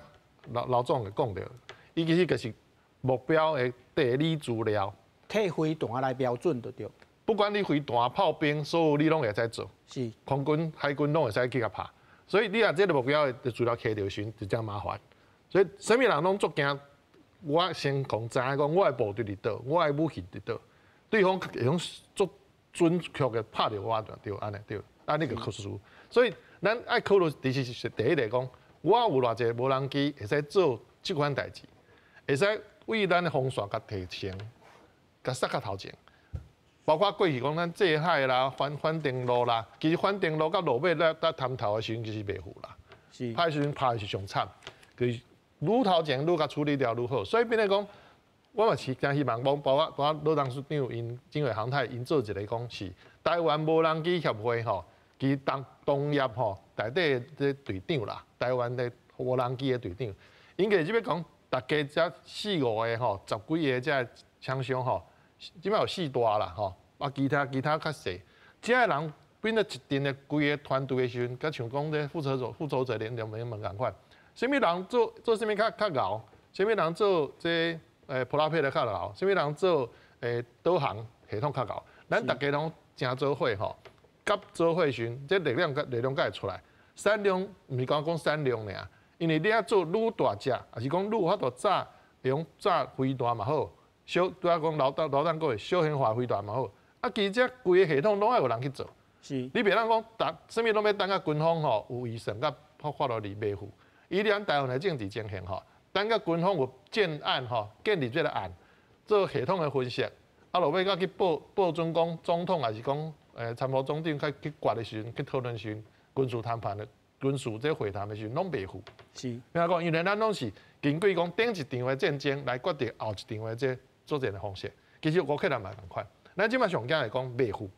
老老總講著，伊其實就是目標的地理資料，替飛彈來標準就對。不管你飛彈、炮兵，所有你攏會使做，空軍、海軍攏會使去共拍。所以你若這個目標的資料揢著時，就真麻煩。所以啥物人攏足驚，我先講知影講，我的部隊佇佗，我的武器佇佗，對方會用足準確的拍著我就對，按呢對，按呢個考慮。所以咱愛考慮，其實是第一個講，我有偌濟無人機會使做這款代誌，會使為咱的防線共提升，共殺較頭前。包括過去講咱制海啦、反登陸啦，其實反登陸到落尾咧，到探頭的時陣其實袂赴啦。拍的時陣拍的是上慘，就是愈頭前愈共處理掉愈好。所以變做講，我嘛是誠希望講，包括羅董事長𪜶經緯航太𪜶做一個講是台灣無人機協會吼，其實當東協吼內底的隊長啦，台灣的無人機的隊長，𪜶其實欲講，大家這四五個吼，十幾個這廠商吼，這擺有四大啦吼，其他較細，這个人變做一定的規个團隊的時陣，佮像講這復仇者聯盟仝款，啥物人做做啥物較較𠢕，啥物人做這普拉佩的較𠢕，啥物人做導航系統較𠢕，咱大家攏誠做伙吼，佮做伙時陣，這力量力量才會出來。產量毋是講講產量爾，因為你欲做愈大隻，抑是講愈有法度炸，用炸飛彈嘛好，小拄仔講老老董講的小型化飛彈嘛好，其實這規个系統攏愛有人去做。你袂當講，逐啥物攏欲等到軍方吼有預算佮發落嚟袂赴。以咱台灣的政治情形吼，等到軍方有建案吼，建立這个案，做系統的分析，落尾閣去報準講總統，抑是講參謀總長去決的時陣，去討論時陣，軍事談判的軍事這會談的時陣，攏袂赴。聽講，因為咱攏是根據講頂一場的戰爭來決定後一場的這作戰的方式。其實烏克蘭嘛仝款，咱這擺上驚來講袂赴。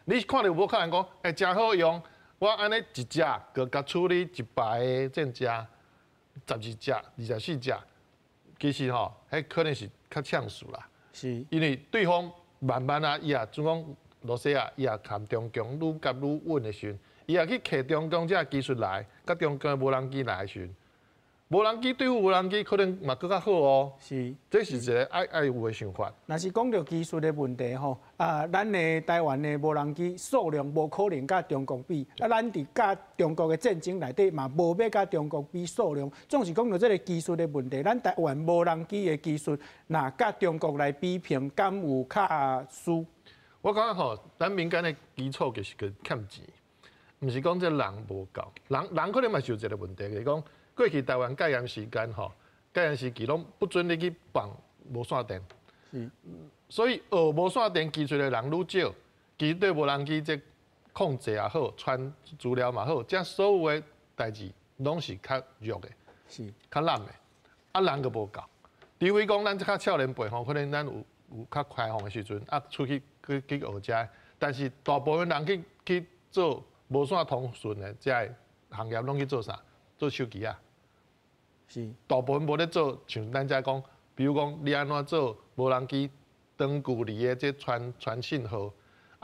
你看著烏克蘭講，誠好用，我按呢一隻，閣共處理100个戰車，12隻、24隻，其實吼，彼可能是較嗆數啦。因為對方慢慢啊，伊也準講羅西亞，伊也含中共愈夾愈穩的時陣，伊也去揢中共這技術來，佮中共的無人機來的時陣，無人機對付無人機可能嘛閣較好哦。這是一個愛有的想法。若是講著技術的問題吼，咱的台灣的無人機數量無可能佮中國比，咱佇佮中國的戰爭內底嘛無欲佮中國比數量，總是講著這个技術的問題，咱台灣無人機的技術，若佮中國來比拼，敢有較輸？我感覺吼，咱民間的基礎其實閣欠錢，毋是講這人無夠，人可能嘛是有一个問題，就是講過去台灣戒嚴時間吼，戒嚴時期攏不准你去放無線電，所以學無線電技術的人愈少，其實對無人機這控制也好，傳資料嘛好，這所有的代誌攏是較弱的，較濫的，人閣無夠。除非講咱這較少年輩吼，可能咱有較開放的時陣，出去去學這，但是大部分人去做無線通訊的這个行業，攏去做啥？做手機啊。大部分無咧做，像咱遮講，比如講你按怎做無人機長距離的這傳信號，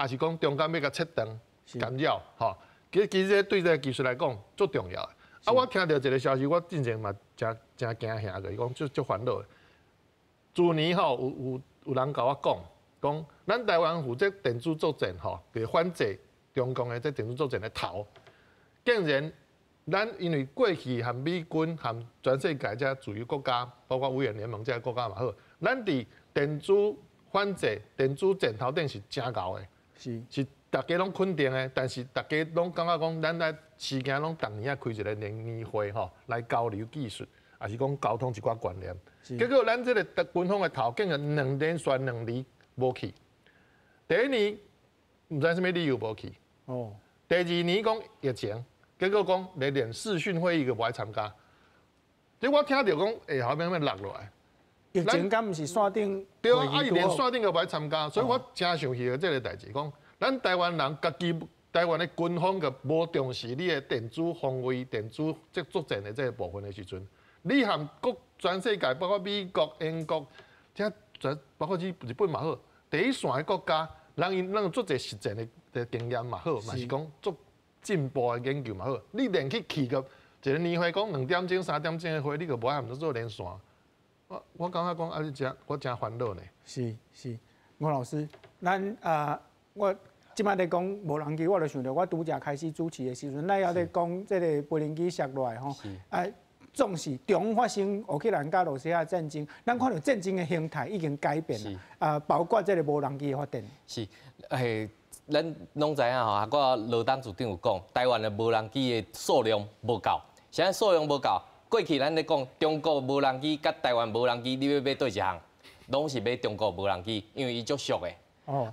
抑是講中間欲共切斷干擾，吼。其實這對這个技術來講足重要的。我聽著一个消息，我進前嘛誠誠驚嚇的，伊講足足煩惱的。去年吼有人共我講，講咱台灣負責電子作戰吼，就是反制中共的這電子作戰的頭，竟然咱因為過去和美軍和全世界這自由國家，包括五眼聯盟這个國家嘛好，咱佇電子反制、電子戰頭頂是誠𠢕的，是大家攏肯定的，但是大家攏感覺講，咱來時間攏逐年仔開一個聯誼會吼，來交流技術，抑是講溝通一寡觀念。結果咱這個軍方的頭竟然連續2年無去。第一年毋知啥物理由無去。第二年講疫情，結果講連視訊會議都無愛參加。這我聽著講，下後面欲落落來。疫情敢毋是線頂？對啊，伊連線頂都無愛參加，所以我誠生氣的這個代誌，講咱台灣人家己台灣的軍方閣無重視你的電子防衛、電子這作戰的這個部分的時陣，你和國全世界，包括美國、英國，這全包括日本嘛好，第一線的國家，人𪜶攏有足濟實戰的經驗嘛好，嘛是講足進步的研究嘛好，你連去個一個年會講2點鐘、3點鐘的會，你閣無愛和𪜶做連線，我感覺講啊，你誠我誠煩惱呢。是是，吳老師，咱啊，我這擺咧講無人機，我就想著我拄才開始主持的時陣，咱猶咧講這个無人機摔落來吼，啊，總是中發生烏克蘭佮羅西亞戰爭，咱看著戰爭的形態已經改變啦，啊，包括這个無人機的發展。是，咱攏知影吼，啊，我羅董處長有講，台灣的無人機的數量無夠，啥物數量無夠？過去咱咧講中國無人機佮台灣無人機，你欲買佗一項？攏是買中國無人機，因為伊足俗的。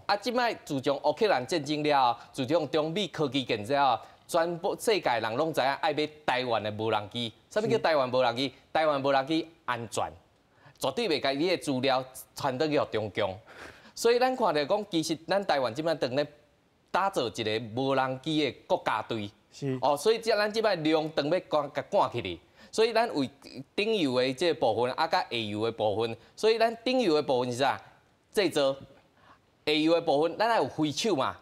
啊，這擺自從烏克蘭戰爭了後，自從中美科技戰了後，全部世界人攏知影愛買台灣的無人機。啥物叫台灣無人機？台灣無人機安全，絕對袂共你的資料傳轉去予中共。所以咱看著講，其實咱台灣這擺當咧打造一个無人機的國家隊。哦，所以這咱這擺量當欲趕共趕起去。所以咱為頂游的這个部分，啊，佮下游的部分，所以咱頂游的部分是啥？製造。下游的部分，咱愛有飛手嘛？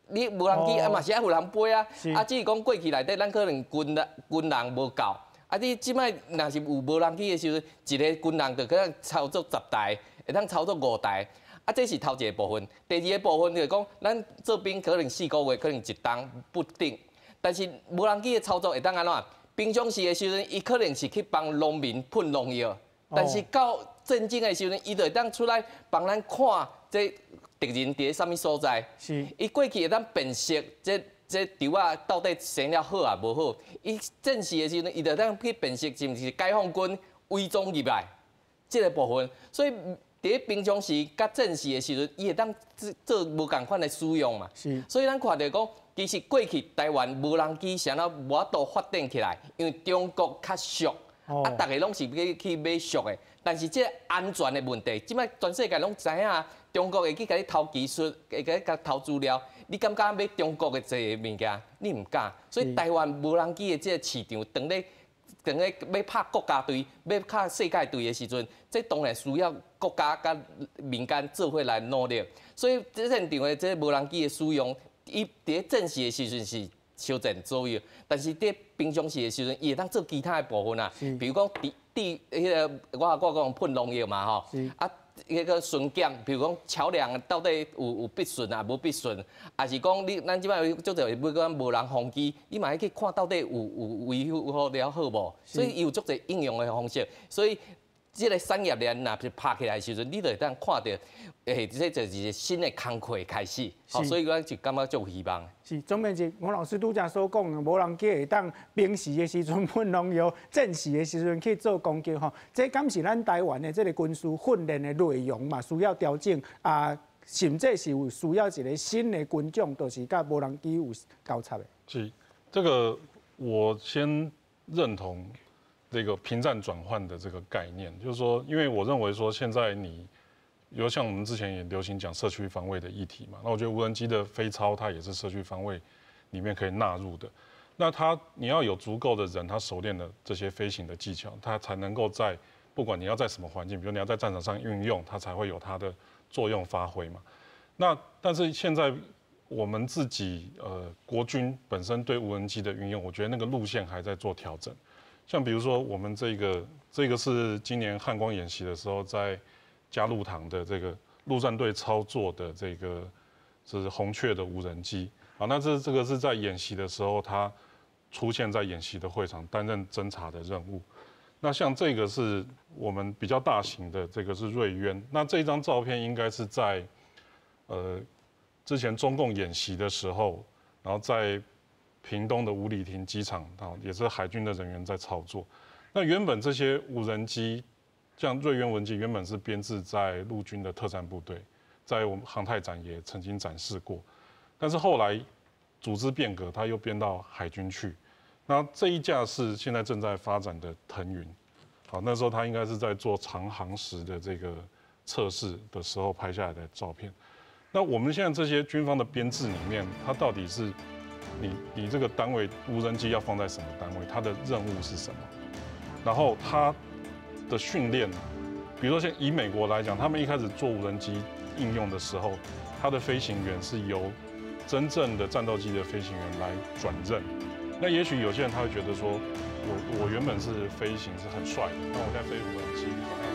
你無人機啊嘛是愛有人飛啊。啊，只是講過去內底，咱可能軍人無夠。啊，你這擺若是有無人機的時陣，一个軍人就可能操作10台，會當操作5台。啊，這是頭一个部分。第二个部分就是講，咱做兵可能4個月，可能一冬不定。但是無人機的操作會當按怎？平常時的時陣，伊可能是去幫農民噴農藥，但是到戰爭的時陣，伊就會當出來幫咱看這敵人佇咧啥物所在。伊過去會當辨識這稻仔到底生了好抑無好。伊戰時的時陣，伊就會當去辨識是毋是解放軍偽裝入來這个部分。所以佇咧平常時佮戰時的時陣，伊會當做無仝款的使用嘛。所以咱看著講，其實過去台灣無人機啥物無法度發展起來，因為中國較俗，啊，逐个攏是去買俗的。但是這安全的問題，這擺全世界攏知影，中國會去共你偷技術，會共你偷資料，你敢敢買中國的這个物件？你毋敢。所以台灣無人機的這个市場，當咧欲拍國家隊、欲拍世界隊的時陣，這當然需要國家佮民間做伙來努力。所以這戰場的這無人機的使用，伊佇咧戰時的時陣是小戰左右，但是佇平常時的時陣，伊會當做其他的部分啊，比如講佇佇彼个我講噴農藥嘛吼，啊，彼個巡檢，比如講橋梁到底有必順啊，無必順，抑是講你咱這擺有足濟欲講無人飛機，你嘛愛去看到底有維護好了好無？所以伊有足濟應用的方式，所以這个產業鏈若是拍起來的時陣，你就會當看著，這就是一個新的工課開始，所以我就感覺足有希望。是，總編輯，吳老師拄才所講的，無人機會當平時的時陣噴農藥，戰時的時陣去做攻擊，吼，這敢是咱台灣的這个軍事訓練的內容嘛？需要調整啊，甚至是有需要一个新的軍種，就是佮無人機有交叉的。是，這個我先認同。這個平戰轉換的這個概念，就是說，因為我認為說，現在你，比如像我們之前也流行講社區防衛的議題嘛，那我覺得無人機的飛操它也是社區防衛裡面可以納入的。那它你要有足夠的人，他熟練的這些飛行的技巧，他才能夠在不管你要在什麼環境，比如你要在戰場上運用，它才會有它的作用發揮嘛。那但是現在我們自己國軍本身對無人機的運用，我覺得那個路線還在做調整。像比如說，我們這個是今年漢光演習的時候，在嘉祿堂的這個陸戰隊操作的這個是紅雀的無人機啊。那這個是在演習的時候，它出現在演習的會場擔任偵察的任務。那像這個是我們比較大型的，這個是銳鳶。那這張照片應該是在之前中共演习的时候，然后在屏东的五里亭机场啊，也是海军的人员在操作。那原本这些无人机，像锐鸢无人机，原本是编制在陆军的特战部队，在我们航太展也曾经展示过，但是后来组织变革，它又编到海军去。那这一架是现在正在发展的腾云，好，那时候它应该是在做长航时的这个测试的时候拍下来的照片。那我们现在这些军方的编制里面，它到底是你这个单位无人机要放在什么单位？它的任务是什么？然后它的训练，比如说像以美国来讲，他们一开始做无人机应用的时候，它的飞行员是由真正的战斗机的飞行员来转任。那也许有些人他会觉得说，我原本是飞行是很帅的，那我在飞无人机。